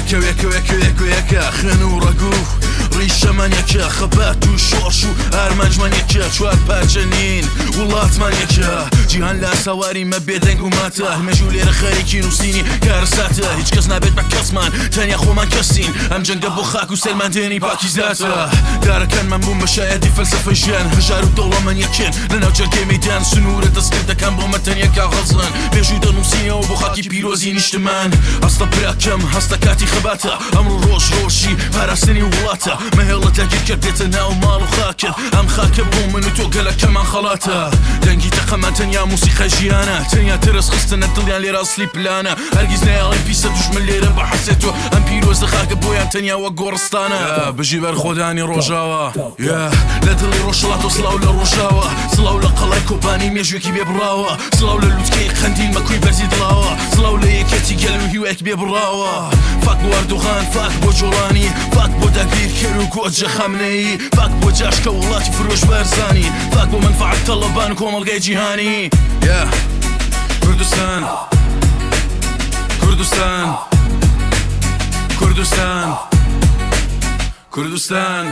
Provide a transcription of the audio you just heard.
یەکە و یەکە و یەکە و یەک و یەکە خوێن و ڕەگ و ڕیشەمان یەکە خەبات و شۆڕش و ئارمانجمان یەکە چوار پارچە نین وڵاتمان یەکە جیهان لە سەواری مە بێدەنگ و ماتە مێژوو لێرە خەریکی نووسینی کارەساتە هیچ کەس نابێت بە کەسمان تەنیا خۆمان کەسین ئەم جەنگە بۆ خاک و سەلماندنی پاکیزاتە دارەکانمان بوون بە شایەدی فەلسەفەی ژیان هەژار و دەوڵەمەند یەکێن لەناو جەرگەی مەیدان سنوورە دەستکردەکان بۆ مە تەنیا کاغەزن مێژوو دەنووسینەوە بۆ خاکی پیرۆزی نیشتمان هەستە براکەم هەستە کاتی خەباتە ئەمڕۆ ڕۆژ ڕۆژی پاراستنی وڵاتە مەهێڵە داگیرکەر بێتە ناو ماڵ و خاکت ئەم خاکە بۆ من و تۆ گەلەکەمان خەڵاتە دەنگی تەقەمان تەنیا موسیقای ژیانە تەنیا ترس خستنە دڵیان لێرە ئەسلی پلانە هەرگیز نایەڵین پیسە دوژمن لێرە بحەسێتەوە ئەم پیرۆزە خاکە بۆیان تەنیا وەک گۆڕستانە بژی بەرخۆدانی ڕۆژاوا لە دڵی ڕۆژهەڵاتەوە سڵاو لە ڕۆژاوا سڵاو لە قەڵای کۆبانی مێژوێکی بێ بڕاوە سڵاو لە لوتکەی قەندیل مەکۆی بەرزی دڵاوە سڵاو لە یەکێتی گەل و هیوایەک بێ بڕاوە fuck بۆ ئەردۆغان fuck بۆ جۆڵانی fuck بۆ داگیرکەر و گۆجە خامنەیی fuck بۆ جاشکە وڵاتی فرۆش بارزانی fuck بۆ مەنفەعەت تەڵەبان و کۆمەڵگای جیهانی Yeah. کوردستان کوردستان کوردستان کوردستان.